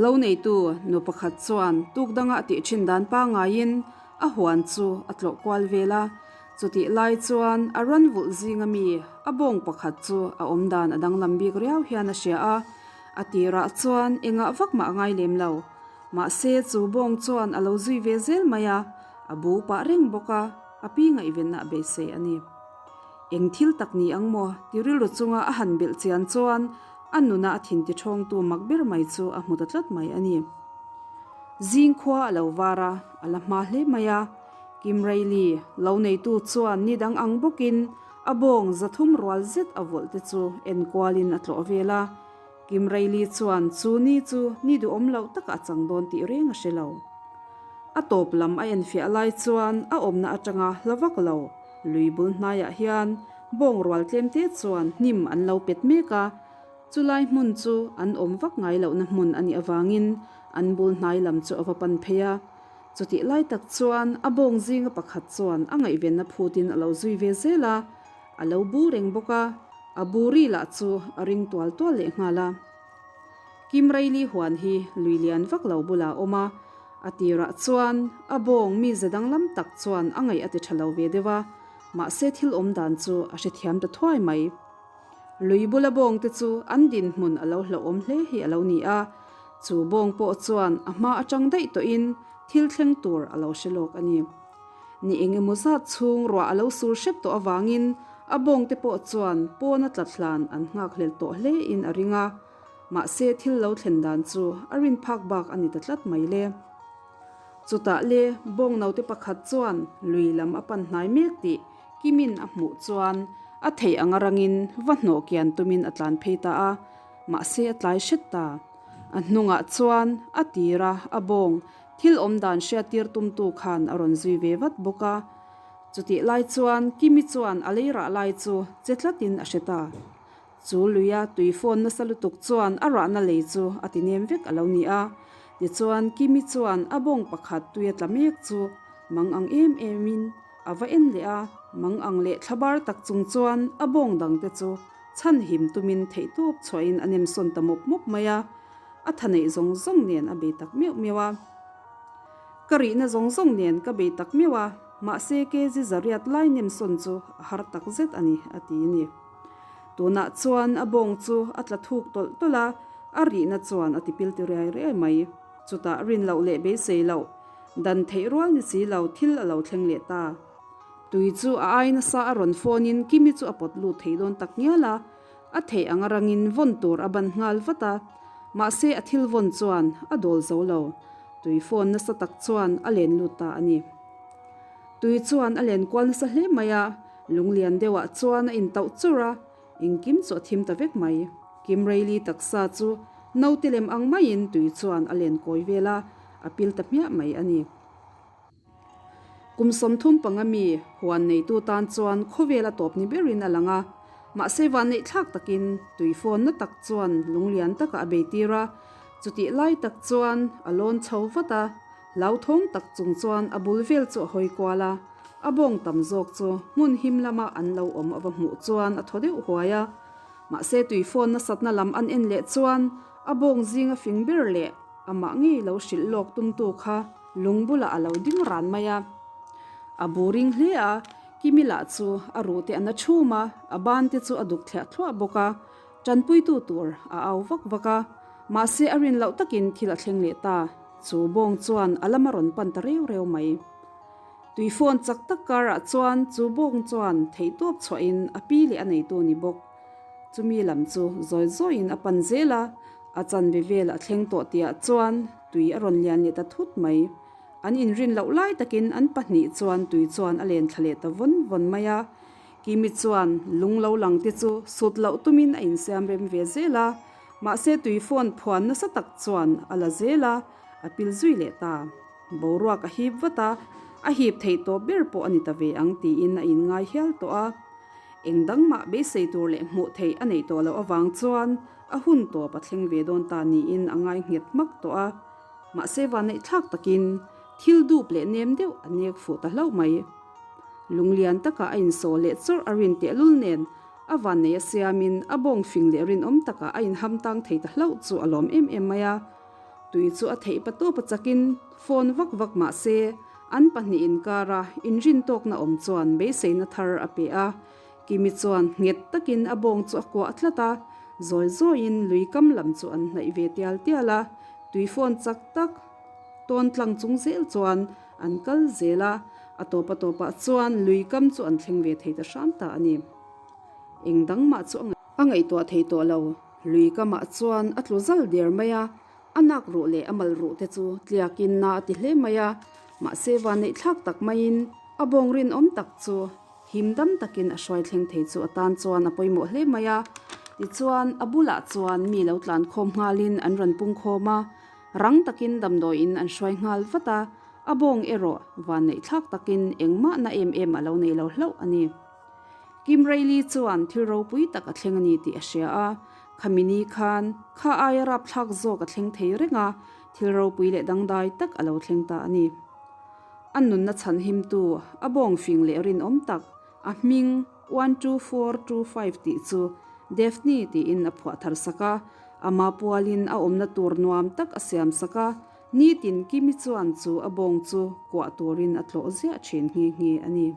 Lo neitu nu pakhat chuan tuk danga a tih thin dan pangaiin a huan chu a tlawh kual vel a. Chutih lai chuan a ran vulh zinga mi a bawng pakhat chu a awm dan a danglam bik riau hian a hria a. A tirah chuan engah vak mah a ngai lem lo. Mahse chu bawng chuan a lo zui ve zel mai a, a bu pah reng bawk a, a pi ngaihvenna a beisei a ni. Eng thil tak ni ang maw? Ti rilru chunga a han belh chian chuan a nuna a thin ti ṭhawngtu mak ber mai chu a hmu ta tlat mai a ni. Zing khua a lo var a, a la hma hle mai a. Kim Reilly, lo neitu chuan ni dang ang bawkin a bawng 300 rual zet a vawlh te chu enkualin a tlawh vel a. Kim Reilly chuan chu ni chu ni duhawm loh takah a chang dawn tih reng a hre lo. A tawp lam a enfiah lai chuan a awmna atanga hla vak lo. Lui bul hnaiah hian bawng rual tlem te chuan hnim an lo pet mek a, chulai hmun chu an awm vak ngai lohna hmun a nih avangin an bul hnai lam chu a va pan phei a. Chutih lai tak chuan a bawng zinga pakhat chuan a ngaihvenna phutin a lo zui ve zel a, a lo bu reng bawk a, a buri lah chu a ring tual tual leh nghal a. Kim Reilly huan hi lui lian vak lo bulah a awm a, A tirah chuan a bawng mi ze danglam tak chuan a ngaih a ti tha lo ve deuh a, mahse thil awm dan chu a hrethiam ta thuai mai. Lui bula bawng te chu an dinhmun a lo hlauhawm hle hi a lo ni a, chu bawng pawh chuan a hma atang daih tawhin thil thleng tur a lo hre lawk a ni. Ni eng emaw zat chhung ruah a lo sur hrep tawh avangin a bawng te pawh chuan pawna tlat hlan an nghakhlel tawh hle in a ring a. Mahse thil lo thlen dan chu a rin phak bak a ni ta tlat mai le. Chutah le bawng naute pakhat chuan lui lam a pan hnai mek tih Kimin a hmuh chuan a theih anga rangin va hnawh kian tumin a tlan phei ta a, mahse a tlai hret ta. A hnungah chuan a tir a, a bawng thil awm dan hriattir tumtu khan a rawn zui ve vat bawk a. Chutih lai chuan Kimi chuan a lei rah lai chu che tlatin a hre ta. Chu luia tui phone nasa lutuk chuan a rahna lei chu a ti nem vek a lo ni a. Tichuan Kimi chuan a bawng pakhat tui a tla mek chu mang ang em em in a va en leh a, mang ang leh thlabar tak chung chuan a bawng dang te chu chhan him tumin theihtawp chhuahin a nem sawn ta mawp mawp mai a, a tha neih zawng zawng nen a bei tak meuh meuh a. Ka rihna zawng zawng nen ka bei tak meuh a, mahse kg 800 lai nem sawn chu a har tak zet a ni, a ti a ni. Tunah chuan a bawng chu a tla thuk tawlh tawlh a, a rihna chuan a ti pil ti riai riai mai. Chutah rin loh leh beisei loh, dan theih rual ni si lo thil a lo thleng leh ta. Tui chu a ai nasa a rawn phone in Kimi chu a pawt lut thei dawn tak ngial a, a theih anga rangin vawn tur a ban nghal vat a. Mahse a thil vawn chuan a dawl zo lo. Tui phone nasa tak chuan a len lut ta a ni. Tui chuan a len kual nasa hle mai a, Lunglian deuhah chuan a intauh chur a, engkim chu a thim ta vek mai. Kim Reilly taksa chu naute lem ang maiin tui chuan a len kawi vel a, a pil ta hmiah mai a ni. Kum 35 mi huan neitu tan chuan khawvel a tawp ni berin a lang a, mahse vanneih thlak takin tui fawnna tak chuan lunglian takah a beitir a, chutih lai tak chuan a lawn chho vat a, hlauthawng tak chung chuan a bul vel chu a hawi kual a. A bawng tam zawk chu hmun him lama an lo awm a va hmuh chuan a thaw deuh huai a. Mahse tui phone nasatna lam an en leh chuan a bawng zinga fing ber leh amah ngei lo hrilh lawk tumtu kha lung bulah a lo ding ran mai a. A bu ring hle a, Kimi lah chu a ruh te a na chhum a, a ban te chu a duk thliah thluah bawk a, tanpuitu tur a au vak vak a. Mahse a rin loh takin thil a thleng leh ta, chu bawng chuan a lama rawn pan ta reu reu mai. Tui phone chak tak karah chuan chu bawng chuan theihtawp chhuahin a pi leh a neitu ni bawk. Chumi lam chu zawi zawiin a pan zel a, a chanve vel a thleng tawh tihah chuan tui a rawn lian leh ta thut mai. An inrin loh lai takin an pahnih chuan tui chuan a len thla leh ta vawn vawn mai a. Kimi chuan lung lo lang te chu sut loh tumin a insiam rem ve zel a, mahse tui phone phuan nasa tak chuan a la zel a, a pil zui leh ta. Boruak a hip vat a, a hip theih tawh ber pawh a ni ta ve ang tiin a inngai hial tawh a. Eng dang mah beisei tur leh hmuh theih a neih tawh loh avang chuan a hun tawp a thleng ve dawn ta niin a ngai nghet hmak tawh a. Mahse vanneih thlak takin thil dup leh nem deuh a nek fuh ta hlauh mai. Lunglian taka a insawh leh chawrh a rin tehlul nen a vannei a siamin a bawng fing leh rinawm takah a inham tang thei ta hlauh chu a lawm em em mai a. Tui chu a theih patawp a chakin fawn vak vak mah se, an pahnih inkara inrintawkna awm chuan beiseina thar a pe a. Kimi chuan nghet takin a bawng chu a kuah tlat a, zawi zawiin lui kam lam chu an hnaih ve tial tial a, tui fawn chak tak tawn tlang chung zel chuan an kal zel a, a tawp a tawpah chuan lui kam chu an thleng ve thei ta hram ta a ni. Eng dang mah chu a ngaihtuah thei tawh lo. Lui kamah chuan a tlu zal der mai a, a nak ruh leh a mal ruh te chu tliakin na a ti hle mai a, mahse vanneih thlak tak maiin a bawng rinawm tak chu him dam takin a hruai thleng thei chu a tan chuan a pawimawh hle mai a. Tichuan a bulah chuan mi lo tlan khawm nghalin an rawn pung khawm a, rang takin damdawiin an hruai nghal vat a, a bawng erawh vanneih thlak takin engmah na em em a lo nei lo hlauh a ni. Kim Reilly chuan thil ropui tak a thleng a ni tih a hria a, khami ni khan kha aia rapthlak zawk a thleng thei reng a, thil ropui leh dangdai tak a lo thleng ta a ni. A nunna chhan himtu, a bawng fing leh rinawm tak, a hming 12425 tih chu Daphne tiin a phuah thar sak a, ama pualin a awmna tur nuam tak a siam sak a, nitin Kimi chuan chu a bawng chu kuah turin a tlawh ziah thin nghe nghe a ni.